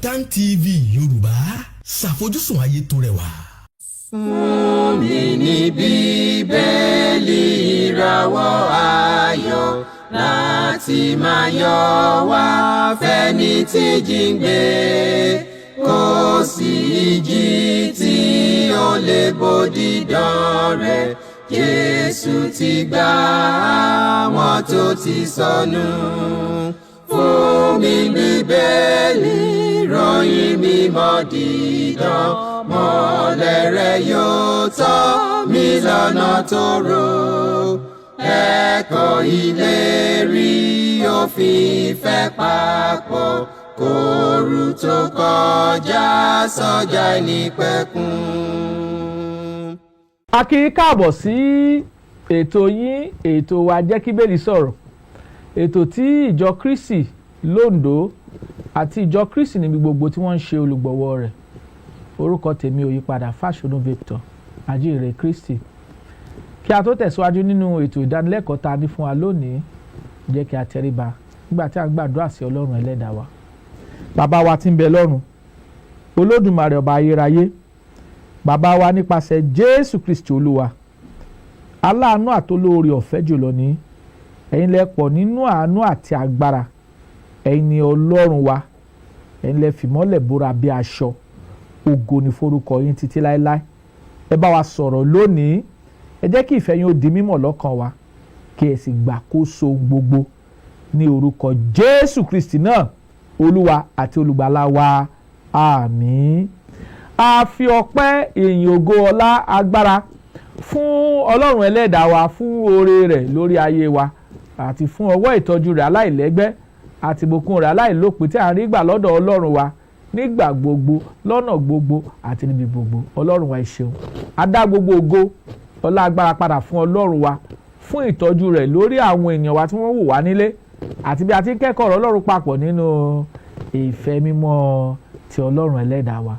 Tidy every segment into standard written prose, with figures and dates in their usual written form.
Kaftan TV Yorùbá, ṣàfojúsùn ayé tó rẹwà. Fún mi ní Bíbélì, ìràwọ̀ ayọ̀ láti máa yọ wá fẹ́ni tí jíǹgbé. Kò sí ìjì tí ó lè bòdì dán rẹ̀. Jésù ti gbà àwọn tó ti sọnù. Fún mi Bíbélì, ròyìn mímọ́ dídán, mọ́lẹ̀ rẹ̀ yóò tọ́ mi lọ́nà tó rò. Ẹ̀kọ́ ìlérí òfin ìfẹ́ papọ̀ kóoru tó kọjá sọ́jà ìnípẹ̀kun. A kí í káàbọ̀ sí ètò yín, ètò wa, Jẹ́ kí Bíbélì Sọ̀rọ̀, ètò tí ìjọ Kristi lóńdó àti ìjọ Kristi níbi gbogbo tí wọ́n ń ṣe olùgbọ̀wọ́ rẹ̀. Orúkọ tèmi ò yípadà, Fáṣọnù Victor, ajíhìnrere Kristi. Kí a tó tẹ̀síwájú nínú ètò ìdánilẹ́kọ̀ọ́ tá a ní fún wa lónìí, jẹ́ kí a tẹríba nígbà tí a ń gbàdúrà sí Ọlọ́run Ẹlẹ́dàá wa. Bàbá wa tí ń bẹ lọ́run, Olódùmarè, ọba ayérayé, bàbá wa nípasẹ̀ Jésù Kristi Olúwa, aláàánú àtolóore ọ̀fẹ́ jùlọ ní ẹ̀yin, lẹ pọ̀ nínú àánú àti agbára. Ẹ̀yin ni Ọlọ́run wa, ẹ̀yin lẹ fìmọ́lẹ̀ bóra bí aṣọ. Ògo ní forúkọ yín títí láéláé. Ẹ bá wa sọ̀rọ̀ lónìí, ẹ jẹ́ kí ìfẹ́ yín ó di mímọ̀ lọ́kàn wa, kí ẹ sì gbàkóso gbogbo ní orúkọ Jésù Kristi náà, Olúwa àti Olùgbàlà wa. Àmín. A fi ọpẹ́, ìyìn, ògo, ọlá, agbára fún Ọlọ́run Ẹlẹ́dàá wa fún oore rẹ̀ lórí ayé wa àti fún ọwọ́ ìtọ́jú rẹ̀ aláìlẹ́gbẹ́ àti ìbùkún rẹ̀ aláìlópin tí a ń rí gbà lọ́dọ̀ Ọlọ́run wa nígbà gbogbo, lọ́nà gbogbo àti níbi gbogbo. Ọlọ́run wa, ẹ ṣeun. A dá gbogbo ògo, ọlá, agbára padà fún Ọlọ́run wa fún ìtọ́jú rẹ̀ lórí àwọn ènìyàn wa tí wọ́n wò wá nílé àti bí a ti ń kẹ́kọ̀ọ́ ọ̀rọ̀ Ọlọ́run papọ̀ nínú ìfẹ́ mímọ́ ti Ọlọ́run Ẹlẹ́dàá wa.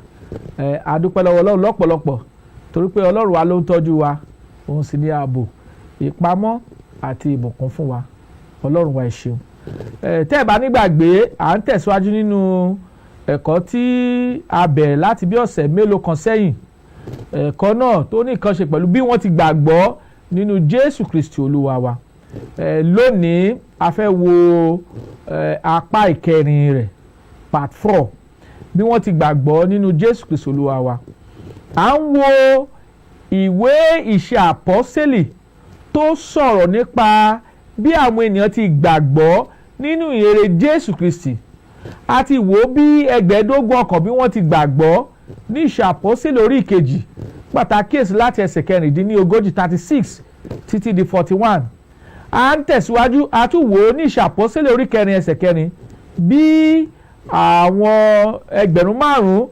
Ẹ a dúpẹ́ lọ́wọ́ Ọlọ́run lọ́pọ̀lọpọ̀, torí pé Ọlọ́run wa ló ń tọ́jú wa, òun sì ní ààbò, ìpamọ́ àti ìbùkún fún wa. Ọlọ́run wa, ẹ ṣeun. Ẹ tẹ́ ẹ bá nígbàgbé, à ń tẹ̀síwájú nínú ẹ̀kọ́ tí a bẹ̀rẹ̀ láti bí ọ̀sẹ̀ mélòó kan sẹ́yìn, ẹ̀kọ́ náà tó ní nǹkan ṣe pẹ̀lú bí wọ́n ti gbàgbọ́ nínú Jésù Kristi Olúwa wa. Ẹ lónìí, a fẹ́ wo apá ìkẹrin rẹ̀, part 4, bí wọ́n ti gbàgbọ́ nínú Jésù Kristi Olúwa wa. À ń wo ìwé Ìṣe Àpọ́sẹ́lì tó sọ̀rọ̀ nípa bí àwọn ènìyàn ti gbàgbọ́ nínú ìhìnrere Jésù Kristi. A ti wò ó bí 15,000 ọkàn bí wọ́n ti gbàgbọ́ ní Ìṣe Àpọ́sẹ́lì orí ìkejì, pàtàkì èsì láti ẹsẹ̀ 36, 36 títí di 41. À ń tẹ̀síwájú, a tún wò ó ní Ìṣe Àpọ́sẹ́lì orí kẹrin, ẹsẹ̀ 4, bí àwọn 5,000,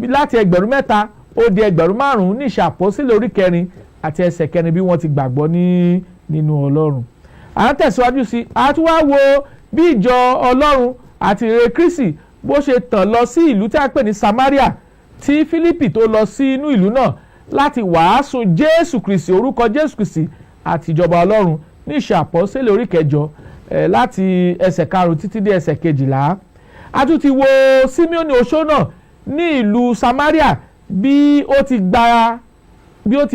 láti 3,000 ó di 5,000 ní Ìṣe Àpọ́sẹ́lì orí kẹrin àti ẹsẹ̀ 4, bí wọ́n ti gbàgbọ́ nínú Ọlọ́run. À ń tẹ̀síwájú sí, a tún wá wo bí ìjọ Ọlọ́run àti ìhìnrere Kristi bó ṣe tàn lọ sí ìlú tí a pè ní Samaria, tí Fílípì tó lọ sí inú ìlú náà láti wàásù Jésù Kristi, orúkọ Jésù Kristi àti ìjọba Ọlọ́run, ní Ìṣe Àpọ́sítélì orí kẹjọ láti ẹsẹ̀ 5 títí dé ẹsẹ̀ 12. A tún ti wo Simeoni oṣó náà ní ìlú Samaria, bí ó ti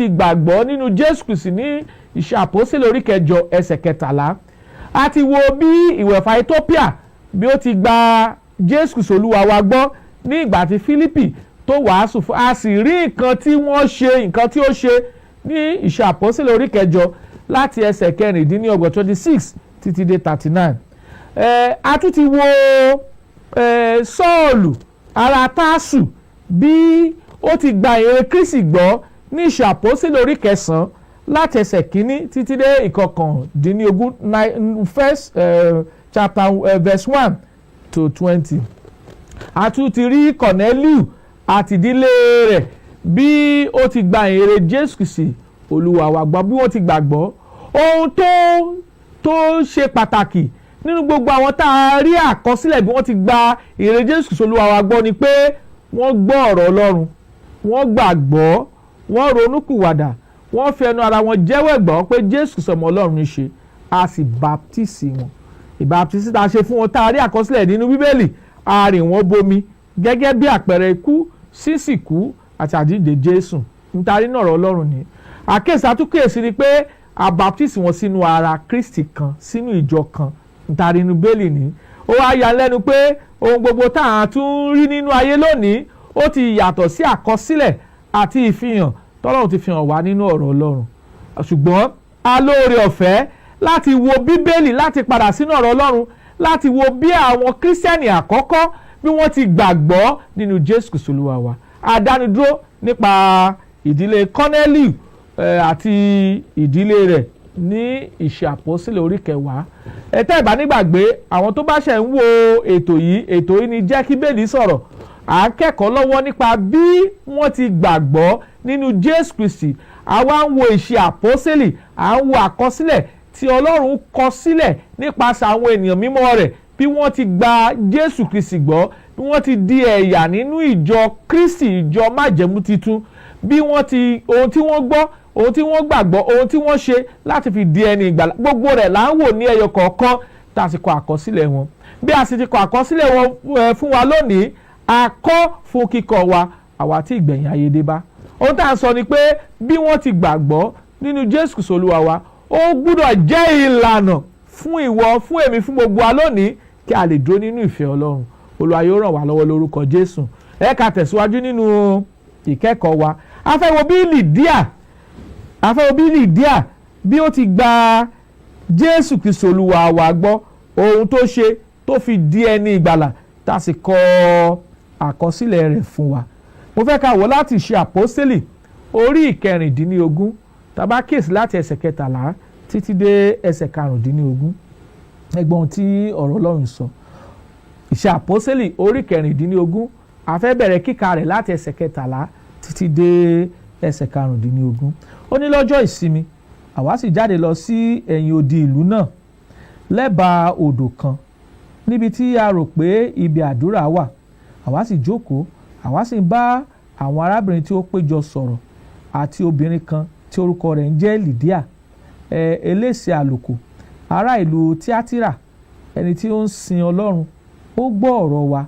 gbàgbọ́ nínú Jésù Kristi ní Ìṣe Àpọ́sítélì orí kẹjọ, ẹsẹ̀ 13. A ti wo bí ìwẹ̀fà Ethiopia bí ó ti gba Jésù Kristi Olúwa wa gbọ́ ní ìgbà tí Fílípì tó wàásù fún, a sì rí nǹkan tí wọ́n ṣe, nǹkan tí ó ṣe ní Ìṣe Àpọ́sítélì orí kẹjọ láti ẹsẹ̀ 26, 26 títí dé 39. A tún ti wo Sọ́ọ̀lù ará Tásù bí ó ti gba ìhìnrere Kristi gbọ́ ní Ìṣe Àpọ́sítélì orí kẹsàn-án láti ẹsẹ̀ 1 títí dé 19, nine, first chapter, verse 1 to 20. A tún ti rí Kọ̀nẹ́líù àti ìdílé rẹ̀ bí ó ti gba ìhìnrere Jésù Kristi Olúwa wa gbọ́, bí wọ́n ti gbàgbọ́. Ohun tó ṣe pàtàkì nínú gbogbo àwọn tá a rí àkọsílẹ̀ bí wọ́n ti gba ìhìnrere Jésù Kristi Olúwa wa gbọ́ ni pé wọ́n gbọ́ ọ̀rọ̀ Ọlọ́run, wọ́n gbàgbọ́, wọ́n ronúpìwàdà, wọ́n fi ẹnu ara wọn jẹ́wọ́ ẹ̀gbọ́n pé Jésù Kristi ọmọ Ọlọ́run ní ṣe, a sì baptisi wọn. Ìbaptisi tá a ṣe fún wọn tá a rí àkọsílẹ̀ nínú Bíbélì, a rì wọ́n bomi. Gẹ́gẹ́ bí àpẹẹrẹ ikú, sísìkú àti àjíǹde Jésù nítorí náà ọ̀rọ̀ Ọlọ́run ni. Àkíyèsí àtúnkíyèsí ni pé a baptisi wọn sínú ara Kristi kan, sínú ìjọ kan, nítorí inú Bíbélì ni. Ó wá ya lẹ́nu pé ohun gbogbo tá à ń tún rí nínú ayé lónìí, ó ti yàtọ̀ sí àkọsílẹ̀ àti ìfihàn tọ́lọ́run ti fi hàn wá nínú ọ̀rọ̀ Ọlọ́run. Ṣùgbọ́n a lóore ọ̀fẹ́ láti wo Bíbélì, láti padà sínú ọ̀rọ̀ Ọlọ́run, láti wo bí àwọn Kírísítẹ́nì àkọ́kọ́ bí wọ́n ti gbàgbọ́ nínú Jésù Kristi Olúwa wa. Àdánidúró nípa ìdílé Kọ́nẹ́lì àti ìdílé rẹ̀ ní Ìṣe Àpọ́sítélì orí 10. Ẹ tẹ́ ẹ bá nígbàgbé, àwọn tó bá ṣẹ̀ ń wo ètò yìí, ètò yìí ni Jẹ́ kí Bíbélì Sọ̀rọ̀. À ń kẹ́kọ̀ọ́ lọ́wọ́ nípa bí wọ́n ti gbàgbọ́ nínú Jésù Kristi. Àwa ń wo Ìṣe Àpọ́sítélì, à ń wo àkọsílẹ̀ tí Ọlọ́run kọ sílẹ̀ nípasẹ̀ àwọn ènìyàn mímọ́ rẹ̀, bí wọ́n ti gba Jésù Kristi gbọ́, bí wọ́n ti di ẹ̀yà nínú ìjọ Kristi, ìjọ májẹ̀mú titun, bí wọ́n ti ohun tí wọ́n gbọ́, ohun tí wọ́n gbàgbọ́, ohun tí wọ́n ṣe láti fi di ẹni ìgbàlà, gbogbo rẹ̀ là ń wò ní ẹyọ kọ̀ọ̀kan tá a sì kọ àkọsílẹ̀ wọn. Bí a sì ti kọ àkọsílẹ̀ wọn fún wa lónìí, a kọ fún kíkọ́ wa, àwa tí ìgbẹ̀yìn ayé dé bá. Ohun tá à ń sọ ni pé bí wọ́n ti gbàgbọ́ nínú Jésù Kristi Olúwa wa, ó gbúdọ̀ jẹ́ ìlànà fún ìwọ, fún èmi, fún gbogbo wa lónìí, kí a lè dúró nínú ìfẹ́ Ọlọ́run. Olúwa yóò ràn wá lọ́wọ́ lórúkọ Jésù. Ẹ ká tẹ̀síwájú nínú ìkẹ́kọ̀ọ́ wa. A fẹ́ wo bí Lídíà, a fẹ́ wo bí Lídíà bí ó ti gba Jésù Kristi Olúwa wa gbọ́, ohun tó ṣe tó fi di ẹni ìgbàlà, tá a sì kọ àkọsílẹ̀ rẹ̀ fún wa. Mo fẹ́ ká wò láti Ìṣe Àpọ́sítélì orí 16, tá bá kíyèsí láti ẹsẹ̀ 13 títí dé ẹsẹ̀ 15. Ẹgbọ́n tí ọ̀rọ̀ Ọlọ́run sọ. Ìṣe Àpọ́sítélì orí 16, a fẹ́ bẹ̀rẹ̀ kíka rẹ̀ láti ẹsẹ̀ 13 títí dé ẹsẹ̀ 15. Ó ní, lọ́jọ́ ìsinmi, àwa sì jáde lọ sí ẹ̀yìn odi ìlú náà, lẹ́bàá odò kan, níbi tí a rò pé ibi àdúrà wà. Àwa sì jókòó, àwa sì ń bá àwọn arábìnrin tí ó péjọ sọ̀rọ̀, àti obìnrin kan tí orúkọ rẹ̀ ń jẹ́ Lídíà, elése àlùkò, ará ìlú Tíátírà, ẹni tí ó ń sin Ọlọ́run. Ó gbọ́ ọ̀rọ̀ wa.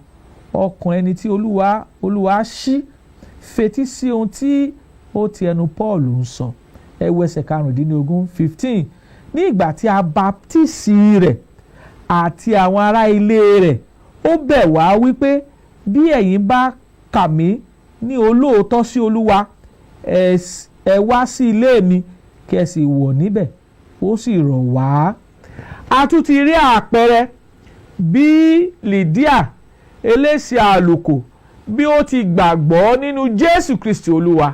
Ọkàn ẹni tí Olúwa ṣí fetí sí ohun tí ó ti ẹnu Paul ń sọ. Ẹ wo ẹsẹ̀ 15, 15. Ní ìgbà tí a baptisi rẹ̀ àti àwọn ará ilé rẹ̀, ó bẹ̀ wá wípé, "Bí ẹ̀yin bá kà mí ní olóòótọ́ sí Olúwa, ẹ wá sí ilé mi, kí ẹ sì wọ̀ níbẹ̀." Ó sì rọ̀ wá. A tún ti rí àpẹẹrẹ bí Lídíà elése àlùkò bí ó ti gbàgbọ́ nínú Jésù Kristi Olúwa.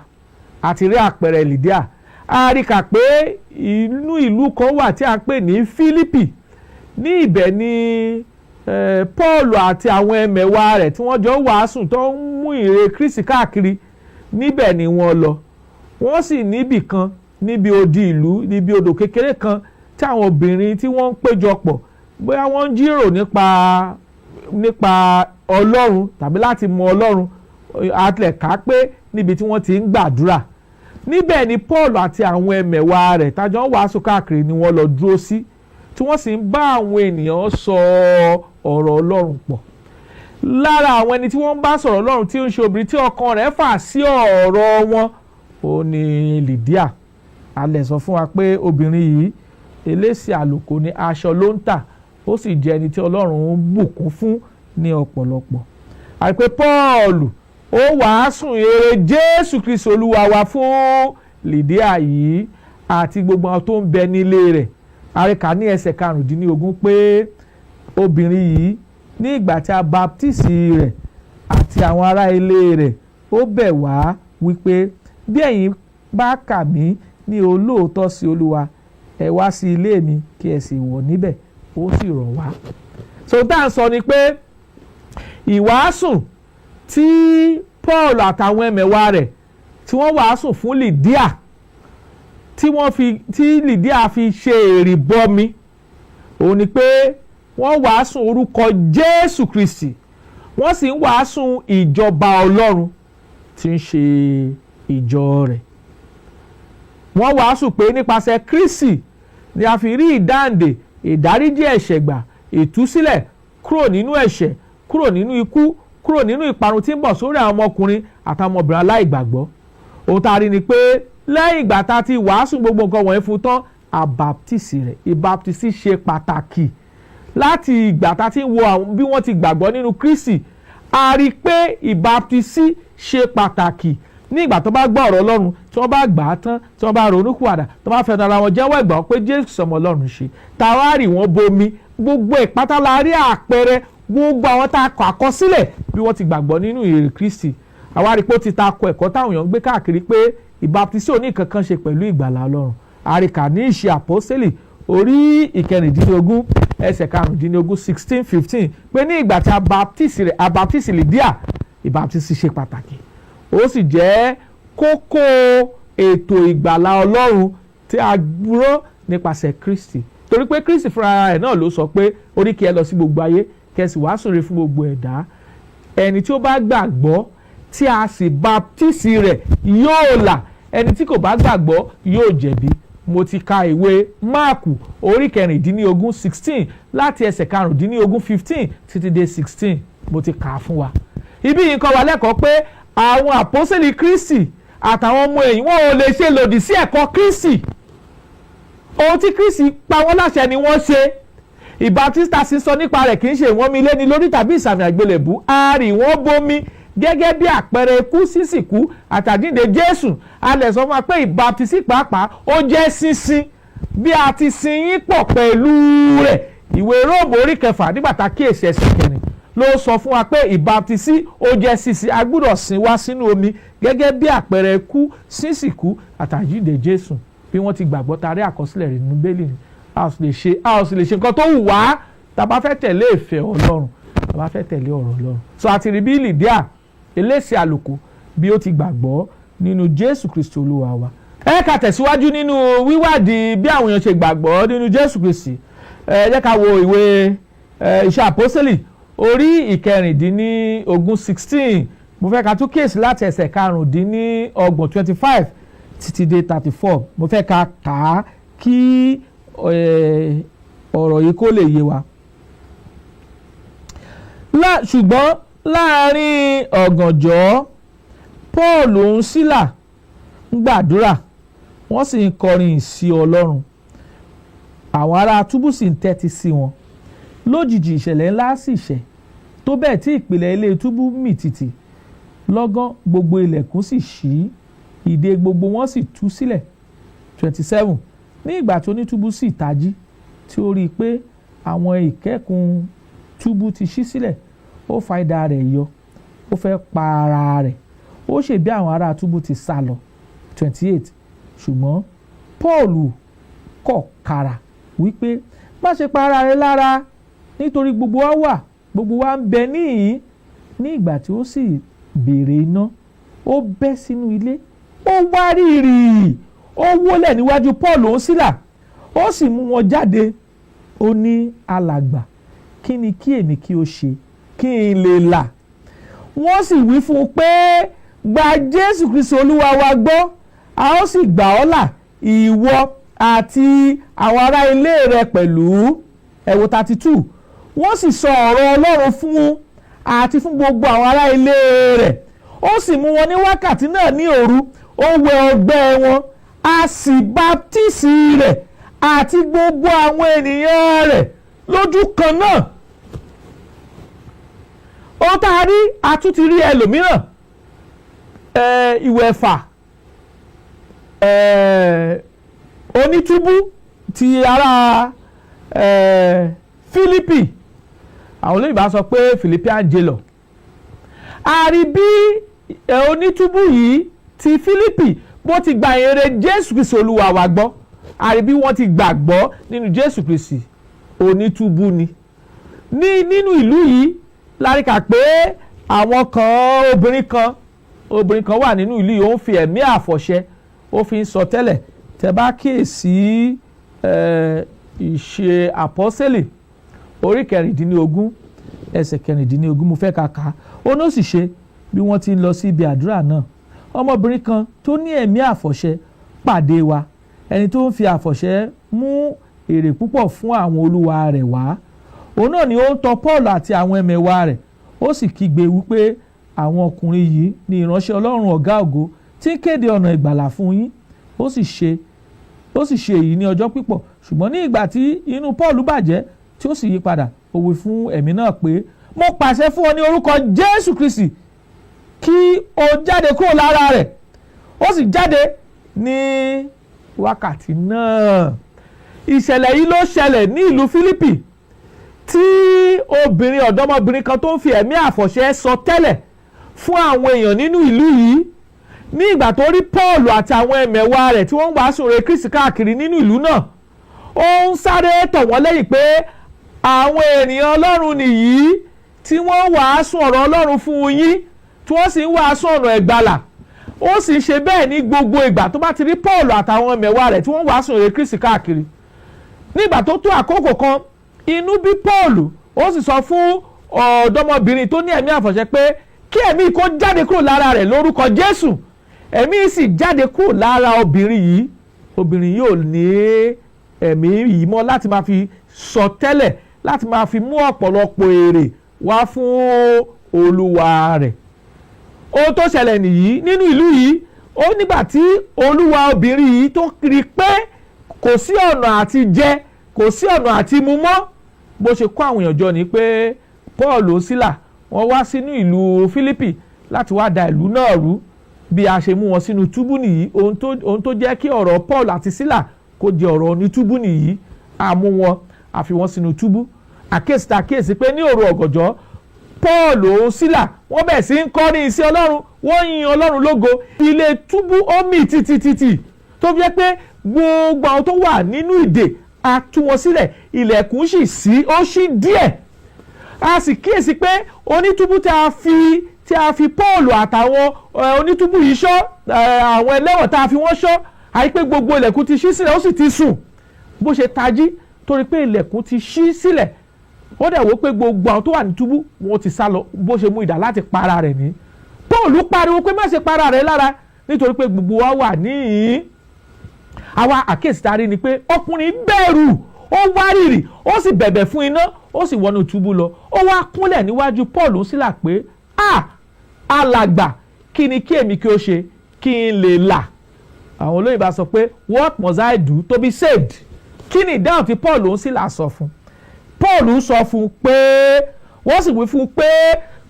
A ti rí àpẹẹrẹ Lídíà. A rí kà pé inú ìlú kan wà tí a ń pè ní Fílípì. Ní ibẹ̀ ni Paul àti àwọn ẹmẹ̀wà rẹ̀ tí wọ́n jọ wàásù, tó ń mú ìre Kristi káàkiri, níbẹ̀ ni wọ́n lọ. Wọ́n sì níbì kan níbi odi ìlú, níbi odò kékeré kan, tí àwọn obìnrin tí wọ́n ń péjọpọ̀, bóyá wọ́n ń jíròrò nípa Ọlọ́run tàbí láti mọ Ọlọ́run. Àtilẹ̀ ká pé níbi tí wọ́n ti ń gbàdúrà, níbẹ̀ ni Paul àti àwọn ẹmẹ̀wà rẹ̀ tájọ́ ń wàásù káàkiri ni wọ́n lọ dúró sí, tí wọ́n sì ń bá àwọn ènìyàn sọ ọ̀rọ̀ Ọlọ́run pọ̀. Lára àwọn ẹni tí wọ́n ń bá sọ̀rọ̀ Ọlọ́run, tí ó ń ṣe obìnrin tí ọkàn rẹ̀ fà sí ọ̀rọ̀ wọn, ó ní Lídíà. A lè sọ fún wa pé obìnrin yìí, elése àlùkò ní, aṣọ ló ń tà, ó sì jẹ́ ẹni tí Ọlọ́run ń bùkún fún ní ọ̀pọ̀lọpọ̀. Àti pé Paul ó wàásù èrè Jésù Kristi Olúwa wa fún Lídíà yìí àti gbogbo àwọn tó ń bẹ nílé rẹ̀. Àríkà ní ẹsẹ̀ 15 pé obìnrin yìí, ní ìgbà tí a baptisi rẹ̀ àti àwọn ará ilé rẹ̀, ó bẹ̀ wá wípé, "Bí ẹ̀yin bá kà mí ní olóòótọ́ sí Olúwa, ẹ wá sí ilé mi, kí ẹ sì wọ̀ níbẹ̀." Ó sì rọ̀ wá. So tá à ń sọ ni pé ìwàásù tí Paul àtàwọn ẹmẹ̀wà rẹ̀ tí wọ́n wàásù fún Lídíà, tí wọ́n fi tí Lídíà fi ṣe èrìbọmi, òun ni pé wọ́n wàásù orúkọ Jésù Kristi, wọ́n sì ń wàásù ìjọba Ọlọ́run tí ń ṣe ìjọ rẹ̀. Wọ́n wàásù pé nípasẹ̀ Kristi ni a fi rí ìdáǹdè, ìdáríjì ẹ̀ṣẹ̀ gbà, ìtúsílẹ̀ kúrò nínú ẹ̀ṣẹ̀, kúrò nínú ikú. kúrò nínú ìparun tí ń bọ̀ sórí àwọn ọmọkùnrin àtàwọn ọmọbìnrin aláìgbàgbọ́. Ohun tá a rí ni pé lẹ́yìn ìgbà tá a ti wàásù gbogbo nǹkan wọ̀nyí fún tán, àbàptísì rẹ̀. Ìbàptísì ṣe pàtàkì. Láti ìgbà tá a ti ń wo àwọn bí wọ́n ti gbàgbọ́ nínú Kristi, a rí i pé ìbàptísì ṣe pàtàkì. Ní ìgbà tó bá gbọ́ ọ̀rọ̀ Ọlọ́run, tí wọ́n bá gbà á tán, tí wọ́n bá ronúpìwàdà, tí wọ́n bá fẹnu ara wọn jẹ́wọ́ ìgbàgbọ́ pé Jésù ọmọ Ọlọ́run ṣe, táwa rì wọ́n bomi, gbogbo ìpátá la rí àpẹẹrẹ gbogbo àwọn tá a kọ àkọsílẹ̀ bí wọ́n ti gbàgbọ́ nínú ìrè Kristi. Àwa rí pé ó ti ta ko ẹ̀kọ́ táwọn èèyàn ń gbé káàkiri pé ìbáptísì ò ní nǹkan kan ṣe pẹ̀lú ìgbàlà Ọlọ́run. Àríkà ní Ìṣe Àpọ́sítélì orí 16 ẹsẹ̀ 15, 16:15, pé ní ìgbà tí a baptisi rẹ̀, a baptisi Lídíà. Ìbáptísì ṣe pàtàkì, ó sì jẹ́ kókó ètò ìgbàlà Ọlọ́run tí a rán nípasẹ̀ Kristi, torí pé Kristi fúnra rẹ̀ náà ló sọ pé ó ní kí ẹ lọ sí gbogbo ayé, kí ẹ sì wàásù rere fún gbogbo ẹ̀dá. Ẹni tí ó bá gbàgbọ́ tí a sì baptisi rẹ̀ yóò là, ẹni tí kò bá gbàgbọ́ yóò jẹ̀bi. Mo ti ka ìwé Máàkù orí 16, 16, láti ẹsẹ̀ 15, 15 títí dé 16, mo ti kà á fún wa. Ibi yìí kọ́ wa lẹ́kọ̀ọ́ pé àwọn àpọ́sẹ̀lì Kristi àtàwọn ọmọ ẹ̀yìn wọn ò lè ṣe lòdì sí ẹ̀kọ́ Kristi. Ohun tí Kristi pa wọ́n láṣẹ ni wọ́n ṣe. Ìbátísítà sì sọ nípa rẹ̀ kì í ṣe ìwọ́n mi léni lórí tàbí ìsàmì àgbélébù. A rì wọ́n bomi gẹ́gẹ́ bí àpẹẹrẹ ikú, sísìkú àtàjíǹde Jésù. A lè sọ fún wa pé ìbátísí pàápàá ó jẹ́ sísin bí a ti sin yín pọ̀ pẹ̀lú rẹ̀. Ìwé Róòmù orí 6 nígbà tá a kíyèsí ẹsẹ̀ 4 ló sọ fún wa pé ìbátísí ó jẹ́ sísin. A gbúdọ̀ sin wá sínú omi gẹ́gẹ́ bí àpẹẹrẹ ikú, sísìkú àtàjíǹde Jésù. Bí wọ́n ti gbàgbọ́ tarí àkọsílẹ̀ rẹ̀ nínú Bíbélì ni a ò sì lè ṣe, a ò sì lè ṣe nǹkan tó wù wá tá a bá fẹ́ tẹ̀lé ìfẹ́ Ọlọ́run, tá a bá fẹ́ tẹ̀lé ọ̀rọ̀ Ọlọ́run. So àti rí bí Lídíà elése àlùkò bí ó ti gbàgbọ́ nínú Jésù Kristi Olúwa wa. Ẹ ká tẹ̀síwájú nínú wíwádìí bí àwọn èèyàn ṣe gbàgbọ́ nínú Jésù Kristi. Ẹ jẹ́ ká wo ìwé Iṣẹ́ Àpọ́sítélì orí 16, 16. Mo fẹ́ ká tún kíyèsí láti ẹsẹ̀ 25, 25 títí dé 34. Mo fẹ́ ká kà á kí ọ̀rọ̀ yìí kó lè yé wa. Ṣùgbọ́n láàrin ọ̀gànjọ́, Paul ń Sílà ń gbàdúrà, wọ́n sì ń kọrin sí Ọlọ́run. Àwọn ará túbú sì ń tẹ́tí sí wọn. Lójijì ìṣẹ̀lẹ̀ ńlá sì ṣẹ̀, tó bẹ́ẹ̀ tí ìpìlẹ̀ ilé túbú mì tìtì. Lọ́gán gbogbo ilẹ̀kùn sì ṣí, ìdè gbogbo wọn sì tú sílẹ̀. 27. Ní ìgbà tí onítúbú sì tají, tí ó rí i pé àwọn ìkẹ́kùn túbú ti ṣí sílẹ̀, ó fa idà rẹ̀ yọ, ó fẹ́ pa ara rẹ̀. Ó ṣe bí àwọn ará túbú ti sá lọ. 28. Ṣùgbọ́n Paul kọ̀ kàrà wípé, má ṣe pa ara rẹ lára, nítorí gbogbo wa wà, gbogbo wa ń bẹ níhìn-ín. Ní ìgbà tí ó sì béèrè iná, ó bẹ́ sínú ilé, ó wárìrì, ó wólẹ̀ níwájú Paul òun Sílà, ó sì mú wọn jáde. Ó ní, alàgbà, kí ni kí èmi kí ó ṣe kí n lè là? Wọ́n sì wí fún un pé, gba Jésù Kristi Olúwa wa gbọ́, a ó sì gbà ọ́ là, ìwọ àti àwọn ará ilé rẹ pẹ̀lú. Ẹ wo 32. Wọ́n sì sọ ọ̀rọ̀ Ọlọ́run fún un àti fún gbogbo àwọn ará ilé rẹ̀. Ó sì mú wọn ní wákàtí náà ní òru, ó wẹ ọgbẹ́ wọn, a sì baptisi rẹ̀ àti gbogbo àwọn ènìyàn rẹ̀ lójú kan náà. Ohun tá a rí, a tún ti rí ẹlòmíràn, ìwẹ̀fà onítúbú ti ará Fílípì. Àwọn olóyìnbá sọ pé Philippian jailer. A rí bí onítúbú yìí ti Fílípì bó ti gba ìyìnrere Jésù Kristi Olúwa wa gbọ́. A rí bí wọ́n ti gbàgbọ́ nínú Jésù Kristi. Onítúbú ni ní nínú ìlú yìí. Láríkà pé àwọn kan, obìnrin kan wà nínú ìlú yìí, ó ń fi ẹ̀mí àfọ̀ṣẹ, ó fi ń sọ tẹ́lẹ̀. Tẹ́ bá kíyèsí Ìṣe Àpọ́sẹ́lì orí 16 ẹsẹ̀ 16, mo fẹ́ ka kà á. Ó ní ó sì ṣe, bí wọ́n ti ń lọ sí ibi àdúrà náà, ọmọbìnrin kan tó ní ẹ̀mí àfọ̀ṣẹ pàdé wa, ẹni tó ń fi àfọ̀ṣẹ mú èrè púpọ̀ fún àwọn olúwa rẹ̀ wá. Òun náà ni ó ń tọ̀ Paul àti àwọn ẹmẹ̀wà rẹ̀. Ó sì kígbe wípé àwọn ọkùnrin yìí ni ìránṣẹ́ Ọlọ́run ọ̀gá ògo tí ń kéde ọ̀nà ìgbàlà fún yín. Ó sì ṣe èyí ní ọjọ́ pípọ̀. Ṣùgbọ́n ní ìgbà tí inú Paul bàjẹ́ tí ó sì yí padà, ó wí fún ẹ̀mí náà pé, mo pàṣẹ fún ọ ní orúkọ Jésù Kristi kí o jáde kúrò lára rẹ̀. Ó sì jáde ní wákàtí náà. Ìṣẹ̀lẹ̀ yìí ló ṣẹlẹ̀ ní ìlú Fílípì tí obìnrin ọ̀dọ́mọbìnrin kan tó ń fi ẹ̀mí àfọ̀ṣẹ sọ tẹ́lẹ̀ fún àwọn èèyàn nínú ìlú yìí. Ní ìgbà tó rí Paul àti àwọn ẹ̀mẹ̀wà rẹ̀ tí wọ́n ń wàásù rere Kristi káàkiri nínú ìlú náà, ó ń sáré tọ̀ wọ́n lẹ́yìn pé àwọn ènìyàn Ọlọ́run nìyí tí wọ́n wàásù ọ̀rọ̀ Ọlọ́run fún yín, tí wọ́n sì ń wàásù ọ̀nà ìgbàlà. Ó sì ń ṣe bẹ́ẹ̀ ní gbogbo ìgbà tó bá ti rí Paul àtàwọn ẹ̀mẹ̀wà rẹ̀ tí wọ́n wàásù rere Kristi káàkiri. Nígbà tó tó àkókò kan, inú bí Paul, ó sì sọ fún ọ̀dọ́mọbìnrin tó ní ẹ̀mí àfọ̀ṣẹ pé kí ẹ̀mí kó jáde kúrò lára rẹ̀ lórúkọ Jésù. Ẹ̀mí sì jáde kúrò lára obìnrin yìí. Obìnrin yìí ò ní ẹ̀mí yìí mọ́ láti máa fi sọ tẹ́lẹ̀, láti máa fi mú ọ̀pọ̀lọpọ̀ èrè wá fún olúwa rẹ̀. Ohun tó ṣẹlẹ̀ nìyí nínú ìlú yìí. Ó nígbà tí olúwa obìnrin yìí tó rí pé kò sí ọ̀nà àti jẹ, kò sí ọ̀nà àti mu mọ́, bó ṣe kó àwọn èèyàn jọ ni pé Paul Sílà wọ́n wá sínú ìlú Fílípì láti wá da ìlú náà rú. Bí a ṣe mú wọn sínú túbú nìyí. Ohun tó jẹ́ kí ọ̀rọ̀ Paul àti Sílà kó jẹ́ ọ̀rọ̀ onítúbú nìyí. A mú wọn, a fi wọn sínú túbú. Àkíyèsí pé ní òru ọ̀gànjọ́, Paul òun Sílà wọ́n bẹ̀ sí ń kọrin sí Ọlọ́run, wọ́n yin Ọlọ́run lógo. Ilé túbú ó mì tìtìtìtì tó fi jẹ́ pé gbogbo àwọn tó wà nínú ìdè a tú wọn sílẹ̀, ilẹ̀kùn sì ṣí, ó ṣí díẹ̀. A sì kíyèsí pé onítúbú tí a fi Paul àtàwọn onítúbú yìí ṣọ́, àwọn ẹlẹ́wọ̀n tá a fi wọ́n ṣọ́, àyí pé gbogbo ilẹ̀kùn ti ṣí sílẹ̀, ó sì ti sùn. Bó ṣe tají torí pé ilẹ̀kùn ti ṣí sílẹ̀, ó dẹ̀ wò pé gbogbo àwọn tó wà ní túbú wọn ti sá lọ. Bó ṣe mú idà láti para rẹ̀ ní. Paul pariwo pé má ṣe para rẹ̀ lára, nítorí pé gbogbo wa wà níhìn-ín. Àwa àkíyèsí tá a rí ni pé ọkùnrin bẹ̀rù, ó wárìrì, ó sì bẹ̀bẹ̀ fún iná, ó sì wọnú túbú lọ. Ó wá kúnlẹ̀ níwájú Paul Sílà pé, a alàgbà, kí ni kí èmi kí ó ṣe kí n lè là? Àwọn olóyìnbá sọ pé what must I do to be saved? Kí ni ìdáhùn tí Paul Sílà sọ fún? Paul sọ fún pé, wọ́n sì wí fún pé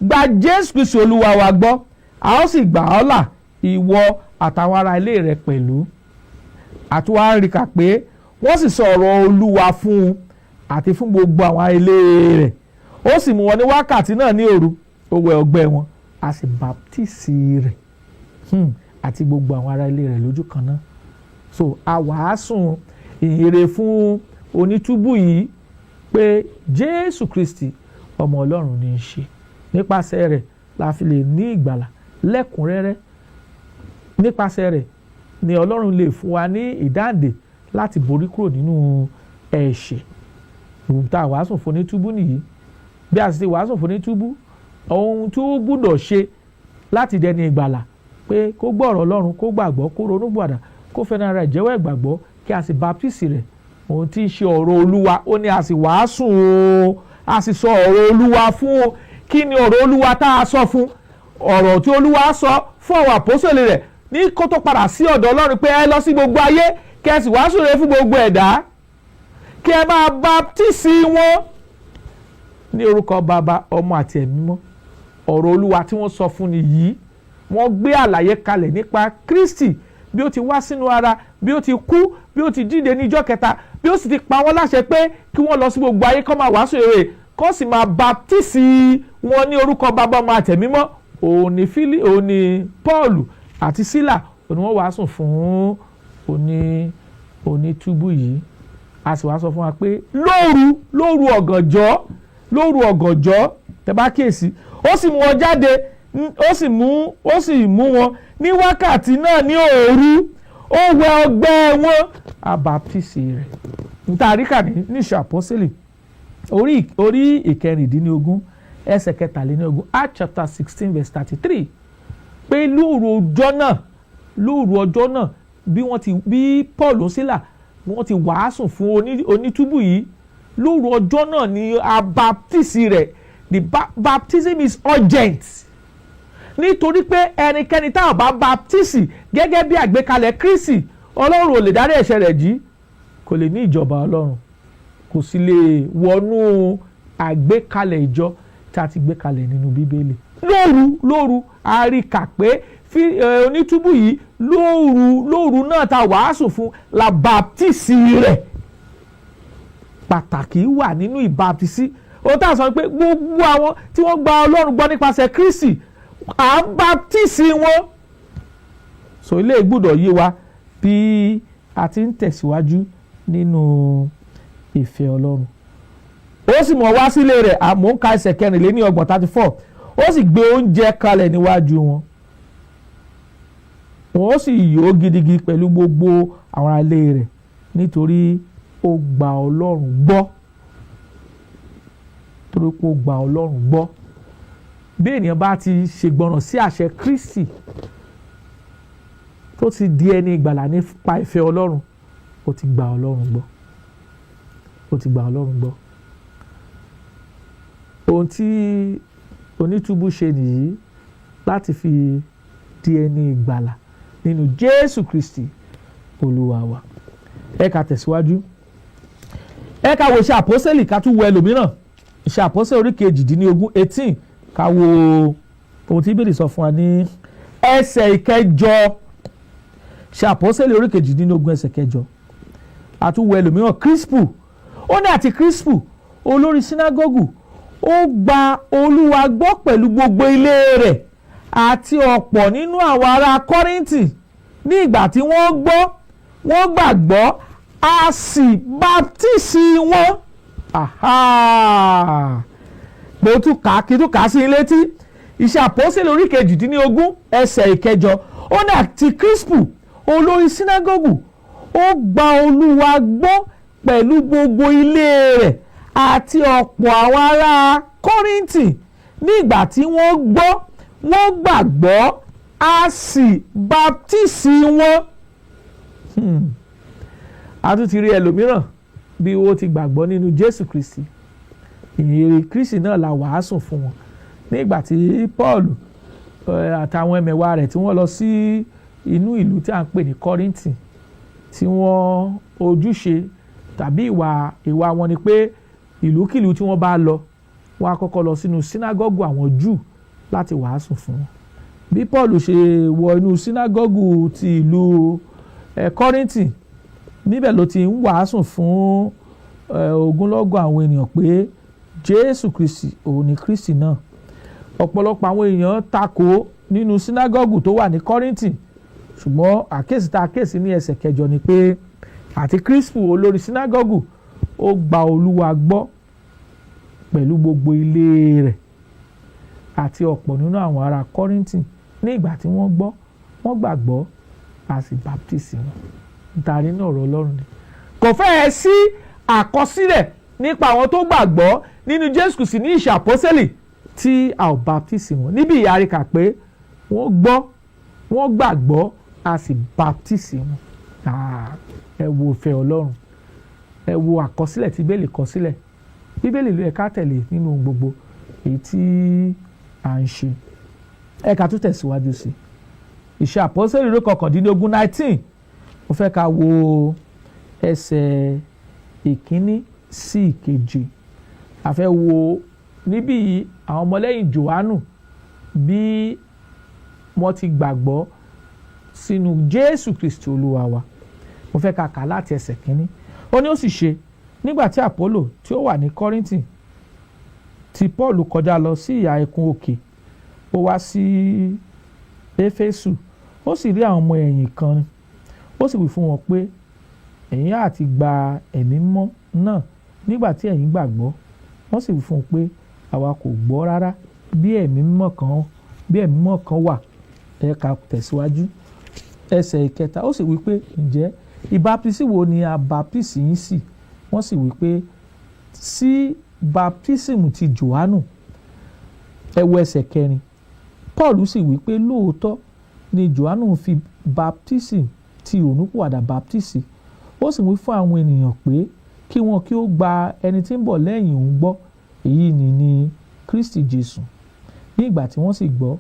gba Jésù Kristi Olúwa wa gbọ́, a ó sì gbà ọ́ là, ìwọ àtàwọn ará ilé rẹ pẹ̀lú. Àtúwá rí kà pé wọ́n sì sọ ọ̀rọ̀ Olúwa fún un àti fún gbogbo àwọn ilé rẹ̀. Ó sì mú wọn ní wákàtí náà ní òru, ó wẹ ọgbẹ́ wọn, a sì baptisi rẹ̀ àti gbogbo àwọn ará ilé rẹ̀ lójú kan náà. So a wàásùn ìhìnrere fún onítúbú yìí pé Jésù Kristi ọmọ Ọlọ́run ní í ṣe. Nípasẹ̀ rẹ̀ la fi lè ní ìgbàlà lẹ́kùnrẹ́rẹ́. Nípasẹ̀ rẹ̀ ni Ọlọ́run lè fún wa ní ìdáǹdè láti borí kúrò nínú ẹ̀ṣẹ̀. Ohun tá a wàásùn fún onítúbú nìyí. Bí a sì ti wàásùn fún onítúbú, ohun tí ó gbúdọ̀ ṣe láti dẹni ìgbàlà pé kó gbọ́ ọ̀rọ̀ Ọlọ́run, kó gbàgbọ́, kó ronú gbàdà, kó fẹ́ràn ara ìjẹ́wọ́ ìgbàgbọ́, kí a sì baptisi rẹ̀. Ohun tí í ṣe ọ̀rọ̀ Olúwa, ó ní a sì wàásùn o, a sì sọ ọ̀rọ̀ Olúwa fún o. Kí ni ọ̀rọ̀ Olúwa tá a sọ fún? Ọ̀rọ̀ tí Olúwa sọ fún àwọn àpọ́sítélì rẹ̀ ní kó tó padà sí ọ̀dọ̀ Ọlọ́run pé ẹ lọ sí gbogbo ayé kí ẹ sì wàásù rẹ̀ fún gbogbo ẹ̀dá, kí ẹ máa baptisi wọn ní orúkọ Bàbá, Ọmọ àti Ẹ̀mí Mímọ́. Ọ̀rọ̀ Olúwa tí wọ́n sọ fún ni yìí. Wọ́n gbé àlàyé kalẹ̀ nípa Kristi, bí ó ti wá sínú ara, bí ó ti kú, bí ó ti jíǹde ní ijọ́ kẹta, bí ó sì ti pa wọ́n láṣẹ pé kí wọ́n lọ sí gbogbo ayé kó máa wàásù rere, kó sì máa baptisi wọn ní orúkọ Bàbá, Ọmọ àti Ẹ̀mí Mímọ́. Òun ni Paul àti Sílà òun ni wọ́n wàásù fún onítúbú yìí. A sì wá sọ fún wa pé lóru ọ̀gànjọ́, tẹ́ bá kíyèsí, ó sì mú wọn jáde, ó sì mú wọn ní wákàtí náà ní òru, ó wẹ ọgbẹ́ wọn, a baptisi rẹ̀. Níta àríkà ní Ìṣe Àpọ́sítélì orí ìkẹrìndínlógún ẹsẹ̀ kẹtàlélógún, Acts chapter 16 verse 33, pé lóru ọjọ́ náà bí Paul Sílà wọ́n ti wàásù fún onítúbù yìí, lóru ọjọ́ náà ni a baptisi rẹ̀ The baptism is urgent, nítorí pé ẹnikẹ́ni tá ò bá baptisi gẹ́gẹ́ bí àgbékalẹ̀ Kristi, Ọlọ́run ò lè dárí ẹ̀ṣẹ̀ rẹ̀ jì, kò lè ní ìjọba Ọlọ́run, kò sì lè wọnú àgbékalẹ̀ ìjọ tí a ti gbé kalẹ̀ nínú Bíbélì. Lóru lóru a rí kà pé onítúbù yìí, lóru lóru náà ta wàásù fún la baptisi rẹ̀. Pàtàkì wà nínú ìbaptisi. Ohun tá a sọ pé gbogbo àwọn tí wọ́n gba Ọlọ́run gbọ́ nípasẹ̀ Kristi, à ń baptisi wọn. So ilé gbọ́dọ̀ yé wa bí a ti ń tẹ̀síwájú nínú ìfẹ́ Ọlọ́run. Ó sì mọ̀ wá sílé rẹ̀, àmọ́ ń ka ẹsẹ̀ 34, 34. Ó sì gbé oúnjẹ kalẹ̀ níwájú wọn, wọn ó sì yó gidigidi pẹ̀lú gbogbo àwọn aráalé rẹ̀, nítorí ó gba Ọlọ́run gbọ́. Torí pé ó gba Ọlọ́run gbọ́. Bí ènìyàn bá ti ṣègbọràn sí àṣẹ Kristi, tó ti di ẹni ìgbàlà nípa ìfẹ́ Ọlọ́run, ó ti gba Ọlọ́run gbọ́, ó ti gba Ọlọ́run gbọ́. Ohun tí onítúbú ṣe nìyí láti fi di ẹni ìgbàlà nínú Jésù Kristi Olúwa wa. Ẹ ká tẹ̀síwájú, ẹ ká wo Iṣẹ́ Àpọ́sẹ́lì, ká tún wo ẹlòmíràn. Iṣẹ́ Àpọ́sẹ́lì orí 18, 18. Ká wo ohun tí Bíbélì sọ fún wa ní ẹsẹ̀ 8. Iṣẹ́ Àpọ́sẹ́lì orí 18, ẹsẹ̀ 8. Àtúwò ẹlòmíràn, Crispu. Ó ní àti Crispu, olórí sínágọ́gù, ó gba Olúwa gbọ́ pẹ̀lú gbogbo ilé rẹ̀, àti ọ̀pọ̀ nínú àwọn ará Kọ́ríńtì, ní ìgbà tí wọ́n gbọ́, wọ́n gbàgbọ́, a sì baptisi wọn. Mo tún kà á, kí tún kà á sí i létí. Iṣẹ́ Àpọ́sítélì orí 18, ẹsẹ̀ 8. Ó ní àti Crispu, olórí sínágọ́gù, ó gba Olúwa gbọ́ pẹ̀lú gbogbo ilé rẹ̀, àti ọ̀pọ̀ àwọn ará Kọ́ríńtì, nígbà tí wọ́n gbọ́, wọ́n gbàgbọ́, a sì baptisi wọn. A tún ti rí ẹlòmíràn bí ó ti gbàgbọ́ nínú Jésù Kristi. Ìyìnrere Kristi náà la wàásù fún wọn. Nígbà tí Paul àtàwọn ẹmẹ̀wà rẹ̀ tí wọ́n lọ sí inú ìlú tí a ń pè ní Kọ́ríńtì, tí wọ́n ojúṣe tàbí ìwà wọn ni pé ìlúkìlú tí wọ́n bá lọ, wọ́n á kọ́kọ́ lọ sínú sínágọ́gù àwọn Júù láti wàásù fún wọn. Bí Paul ṣe wọ inú sínágọ́gù ti ìlú Kọ́ríńtì, níbẹ̀ ló ti ń wàásù fún ogunlọ́gọ̀ àwọn ènìyàn pé Jésù Kristi òun ni Kristi náà. Ọ̀pọ̀lọpọ̀ àwọn èèyàn takò nínú sínágọ́gù tó wà ní Kọ́ríńtì, ṣùgbọ́n àkíyèsí tá a kíyèsí ní ẹsẹ̀ 8 ni pé àti Crispu, olórí sínágọ́gù, ó gba Olúwa gbọ́ pẹ̀lú gbogbo ilé rẹ̀, àti ọ̀pọ̀ nínú àwọn ará Kọ́ríńtì, ní ìgbà tí wọ́n gbọ́, wọ́n gbàgbọ́, a sì baptisi wọn. Nítorí náà ọ̀rọ̀ Ọlọ́run ni. Kò fẹ́ẹ̀ sí àkọsílẹ̀ nípa àwọn tó gbàgbọ́ nínú Jésù Kristi ní Ìṣe Àpọ́sẹ́lì tí a ò baptisi wọn. Níbi ìyáríkà pé wọ́n gbọ́, wọ́n gbàgbọ́, a sì baptisi wọn. Ẹ wo ìfẹ́ Ọlọ́run, ẹ wo àkọsílẹ̀ tí Bíbélì kọ sílẹ̀. Bíbélì ló yẹ ká tẹ̀lé nínú ohun gbogbo èyí tí à ń ṣe. Ẹ ká tún tẹ̀síwájú sí i. Ìṣe Àpọ́sítélì orí 19, 19. Mo fẹ́ ká wo ẹsẹ̀ 1 sí 7. A fẹ́ wo níbí yìí àwọn ọmọlẹ́yìn Jòhánù bí wọ́n ti gbàgbọ́ sínú Jésù Kristi Olúwa wa. Mo fẹ́ ká kà láti ẹsẹ̀ 1. Ó ní ó sì ṣe nígbà tí Àpólò tí ó wà ní Kọ́ríńtì tí Paul kọjá lọ sí ìhà ẹkùn òkè, ó wá sí Éfésù, ó sì rí àwọn ọmọ ẹ̀yìn kan, ó sì wí fún wọn pé ẹ̀yin á ti gba ẹ̀mí mọ́ náà nígbà tí ẹ̀yin gbàgbọ́. Wọ́n sì wí fún un pé àwa kò gbọ́ rárá bí ẹ̀mí mímọ́ kan wà. Ẹ ká tẹ̀síwájú. Ẹsẹ̀ 3, ó sì wí pé ǹjẹ́ ìbáptísì wo ni a báptísì yín sí? Wọ́n sì wí pé sí báptísìmù ti Jòhánù. Ẹ wo ẹsẹ̀ 4. Paul sì wí pé lóòótọ́ ni Jòhánù fi báptísì ti ìrònúpìwàdà báptísì. Ó sì wí fún àwọn ènìyàn pé kí wọn kí ó gba ẹni tí ń bọ̀ lẹ́yìn òun gbọ́, èyí ni Kristi Jésù. Ní ìgbà tí wọ́n sì gbọ́,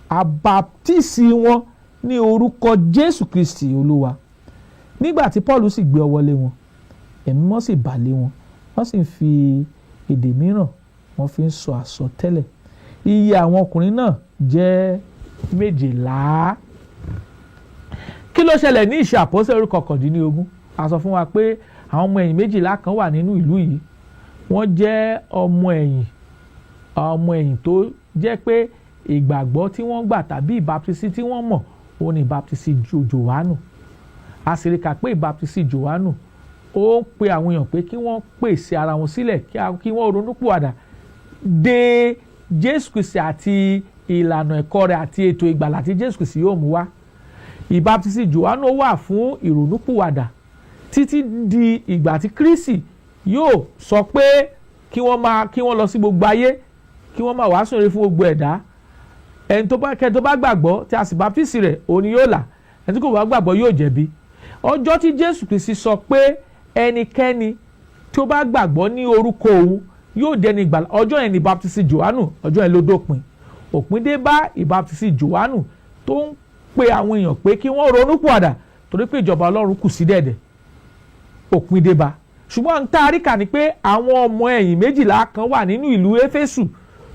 a baptisi wọn ní orúkọ Jésù Kristi Olúwa. Nígbà tí Paul sì gbé ọwọ́ lé wọn, Ẹ̀mí Mímọ́ sì bà lé wọn, wọ́n sì fi èdè mìíràn wọ́n fi ń sọ àsọtẹ́lẹ̀. Iye àwọn ọkùnrin náà jẹ́ 12. Kí ló ṣẹlẹ̀ ní Ìṣe Àpọ́sítélì orí 19? A sọ fún wa pé àwọn ọmọ ẹ̀yìn 12 kan wà nínú ìlú yìí. Wọ́n jẹ́ ọmọ ẹ̀yìn tó jẹ́ pé ìgbàgbọ́ tí wọ́n gbà tàbí ìbáptísì tí wọ́n mọ̀ òun ni ìbáptísì Jòhánù. A sì rí kà pé ìbáptísì Jòhánù ó ń pe àwọn èèyàn pé kí wọ́n pèsè ara wọn sílẹ̀, kí wọ́n ronúpìwàdà dé Jésù Kristi àti ìlànà ẹ̀kọ́ rẹ̀ àti ètò ìgbàlà tí Jésù Kristi yóò mú wá. Ìbáptísì Jòhánù wà fún ìrònúpìwàdà títí di ìgbà tí Kristi yóò sọ pé kí wọ́n lọ sí gbogbo ayé, kí wọ́n máa wàásù rere fún gbogbo ẹ̀dá. Ẹni tó bá gbàgbọ́ tí a sì baptisi rẹ̀, òun ni yóò là. Ẹni tí kò bá gbàgbọ́ yóò jẹ̀bi. Ọjọ́ tí Jésù Kristi sọ pé ẹnikẹ́ni tí ó bá gbàgbọ́ ní orúkọ òun yóò dẹni ìgbàlà, ọjọ́ yẹn ni ìbáptísì Jòhánù, ọjọ́ yẹn ló dópin. Òpin dé bá ìbáptísì Jòhánù tó ń pe àwọn èèyàn pé kí wọ́n ronúpìwàdà torí pé ìjọba Ọlọ́run kù sí dẹ̀dẹ̀. Òpin dé bá. Ṣùgbọ́n n tá a rí kà ní pé àwọn ọmọ ẹ̀yìn 12 kan wà nínú ìlú Éfésù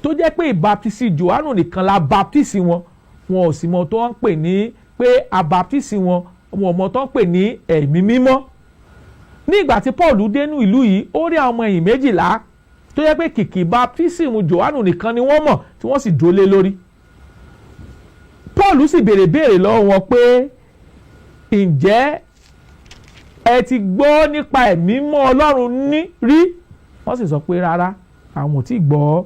tó jẹ́ pé ìbáptísì Jòhánù nìkan la baptisi wọn, wọn ò sì mọ tó ń pè ní pé abaptisi wọn, wọn ò mọ tó ń pè ní Ẹ̀mí Mímọ́. Ní ìgbà tí Paul dénú ìlú yìí, ó rí àwọn ọmọ ẹ̀yìn 12 tó jẹ́ pé kìkì baptisimu Jòhánù nìkan ni wọ́n mọ̀ tí wọ́n sì dólé lórí. Paul sì béèrè lọ́wọ́ wọn pé ǹjẹ́ ẹ ti gbọ́ nípa Ẹ̀mí Mímọ́ Ọlọ́run ní rí? Wọ́n sì sọ pé rárá, àwọn ò tí gbọ́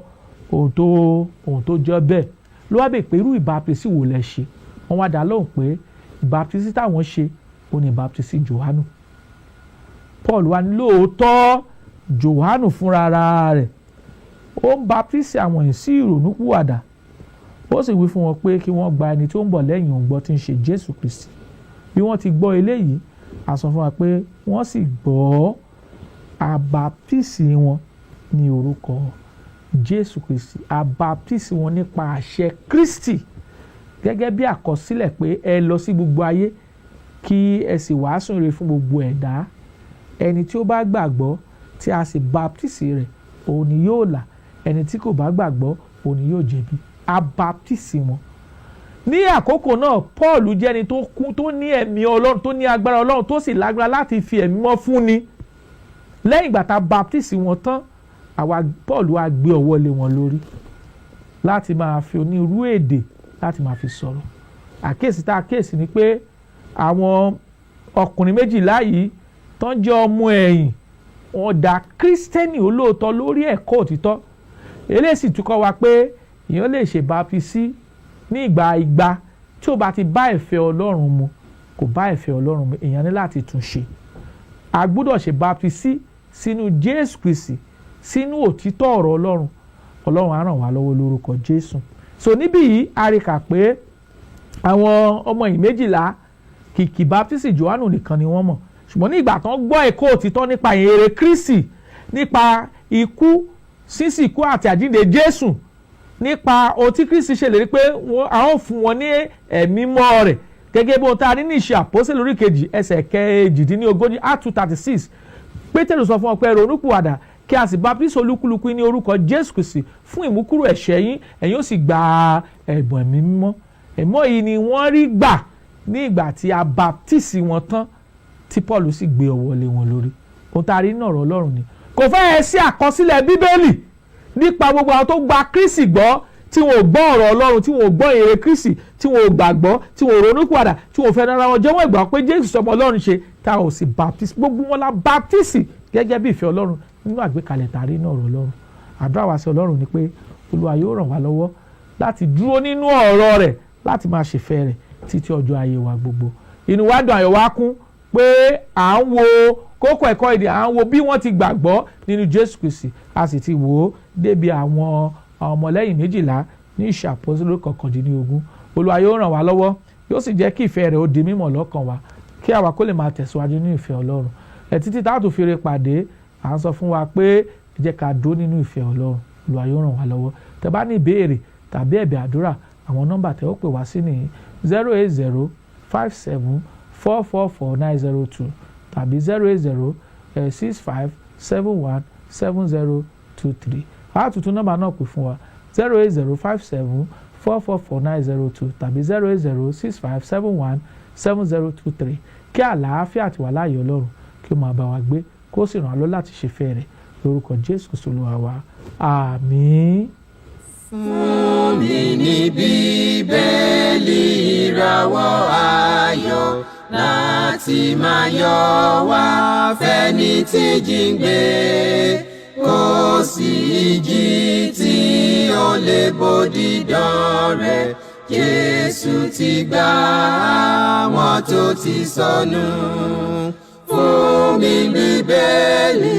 ohun tó jọ bẹ́ẹ̀. Ló wá bèè pé irú ìbáptísì wo lẹ ṣe? Wọ́n wá dá lóhùn pé ìbáptísì táwọn ṣe ó ní ìbáptísì Jòhánù. Paul wá ní lóòótọ́ Jòhánù fúnra rẹ̀ ó ń baptisi àwọn èèyàn sí ìrònúpìwàdà, ó sì wí fún wọn pé kí wọ́n gba ẹni tó ń bọ̀ lẹ́yìn òun gbọ́ tí ń ṣe Jésù Kristi. Bí wọ́n ti gbọ́ eléyìí, a sọ fún wa pé wọ́n sì gbọ́ àbáptísì wọn ní orúkọ Jésù Kristi, àbáptísì wọn nípa àṣẹ Kristi gẹ́gẹ́ bí àkọsílẹ̀ pé ẹ lọ sí gbogbo ayé kí ẹ sì wàásù rere fún gbogbo ẹ̀dá. Ẹni tí ó bá gbàgbọ́ tí a sì baptisi rẹ̀, òun ni yóò là. Ẹni tí kò bá gbàgbọ́, òun ni yóò jẹ̀bi. A baptisi wọn. Ní àkókò náà, Paul jẹ́ ẹni tó kún, tó ní ẹ̀mí Ọlọ́run, tó ní agbára Ọlọ́run, tó sì lágbára láti fi ẹ̀mí mọ́ fúnni. Lẹ́yìn ìgbà tá a baptisi wọn tán, àwa Paul wá gbé ọwọ́ lé wọn lórí láti máa fi onírú èdè láti máa fi sọ̀rọ̀. Àkíyèsí tá a kíyèsí ni pé àwọn ọkùnrin 12 yìí tán jẹ́ ọmọ ẹ̀yìn, wọ́n dá Kírísítẹ́nì olóòótọ́ lórí ẹ̀kọ́ òtítọ́. Eléyìí sì tún kọ́ wa pé èèyàn lè ṣe baptisi ní ìgbà igba tí ó bá ti bá ìfẹ́ Ọlọ́run mu, kò bá ìfẹ́ Ọlọ́run mu, èèyàn ní láti tún ṣe. A gbọ́dọ̀ ṣe baptisi sínú Jésù Kristi, sínú òtítọ́ ọ̀rọ̀ Ọlọ́run. Ọlọ́run á ràn wá lọ́wọ́ lórúkọ Jésù. So níbí yìí a rí kà pé àwọn ọmọ ẹ̀yìn 12 kìkì baptisi Jòhánù nìkan ni wọ́n mọ̀. Ṣùgbọ́n ní ìgbà tán gbọ́ ẹ̀kọ́ òtítọ́ nípa ìhìnrere Kristi, nípa ikú, sísìkú àti àjíǹde Jésù, nípa ohun tí Kristi ṣèlérí pé a ó fún wọn ní ẹ̀mí mọ́ rẹ̀ gẹ́gẹ́ bí ohun tá a ní ní Ìṣe Àpọ́sítélì orí 2 ẹsẹ̀ 38 Acts 2:36. Pétérù sọ fún wọn pé ronúpìwàdà kí a sì baptisi olúkúlùkù ní orúkọ Jésù Kristi fún ìmúkúrò ẹ̀ṣẹ̀ yín, ẹ̀yin ó sì gba ẹ̀bùn ẹ̀mí mímọ́. Ẹ̀mọ́ yìí ni wọ́n rí gbà ní ìgbà tí a baptisi wọn tán, tí Paul sì gbé ọwọ́ lé wọn lórí. Ohun tá a rí nínú ọ̀rọ̀ Ọlọ́run ni kò fẹ́ẹ̀ sí àkọsílẹ̀ Bíbélì nípa gbogbo àwọn tó gba Kristi gbọ́ tí wọn ò gbọ́ ọ̀rọ̀ Ọlọ́run, tí wọn ò gbọ́ èrè Kristi, tí wọn ò gbàgbọ́, tí wọn ò ronúpìwàdà, tí wọn ò fẹ́ rárá wọn jẹ́wọ́ ìgbà pé Jésù sọmọ Ọlọ́run ṣe, tá a ò sì baptisi gbogbo wọn la baptisi gẹ́gẹ́ bí ìfẹ́ Ọlọ́run nínú àgbékalẹ̀ tá a rí nínú ọ̀rọ̀ Ọlọ́run. Àdúrà wa sí Ọlọ́run ni pé Olúwa yóò ràn wá lọ́wọ́ láti dúró nínú ọ̀rọ̀ rẹ̀, láti máa ṣèfẹ́ rẹ̀ títí ọjọ́ ayé wa gbogbo. Inú wa dùn, ayọ̀ wa kún pé à ń wo kókó ẹ̀kọ́ èdè, à ń wo bí wọ́n ti gbàgbọ́ nínú Jésù Kristi, a sì ti wò ó débi àwọn ọmọlẹ́yìn 12 ní Ìṣe Àpọ́sítélì 19. Olúwa yóò ràn wá lọ́wọ́, yóò sì jẹ́ kí ìfẹ́ rẹ̀ ó di mímọ̀ lọ́kàn wa, kí àwa kó lè máa tẹ̀síwájú nínú ìfẹ́ Ọlọ́run. Ẹ̀ títí tá a tún fi re pàdé, à ń sọ fún wa pé ẹ jẹ́ ká dó nínú ìfẹ́ Ọlọ́run. Olúwa yóò ràn wá lọ́wọ́. Tẹ́ bá ní ìbéèrè tàbí ẹ̀bẹ̀ àdúrà, àwọn nọ́mbà tẹ́ ó pè wá sí nìyí: 08057444902 tàbí 08065717023. A tún tún nọ́mbà náà pè fún wa: 08057444902 tàbí 08065717023. Kí àlàáfíà àti wàláàyè Ọlọ́run kí ó máa bá wa gbé, kó sì ràn án lọ láti ṣe fẹ́ rẹ̀, lórúkọ Jésù Kristi Olúwa wa, àmín. Fún mi ní Bíbélì, ìràwọ̀ ayọ̀ láti máa yọ wá fẹ́ni tí jíǹgbé. Kò sí ìjì tí ó lè bòdì dán rẹ̀. Jésù ti gbà àwọn tó ti sọnù. Fún mi Bíbélì,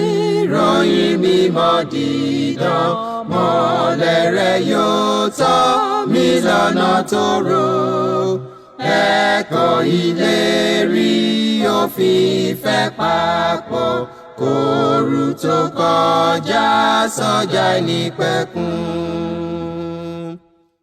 ròyìn mímọ́ dídán, mọ́lẹ̀ rẹ̀ yóò tọ́ mi lọ́nà tó rò. Ẹ̀kọ́ ìlérí òfin ìfẹ́ papọ̀ kóoru tó kọjá sọ́jà nípẹ̀kun.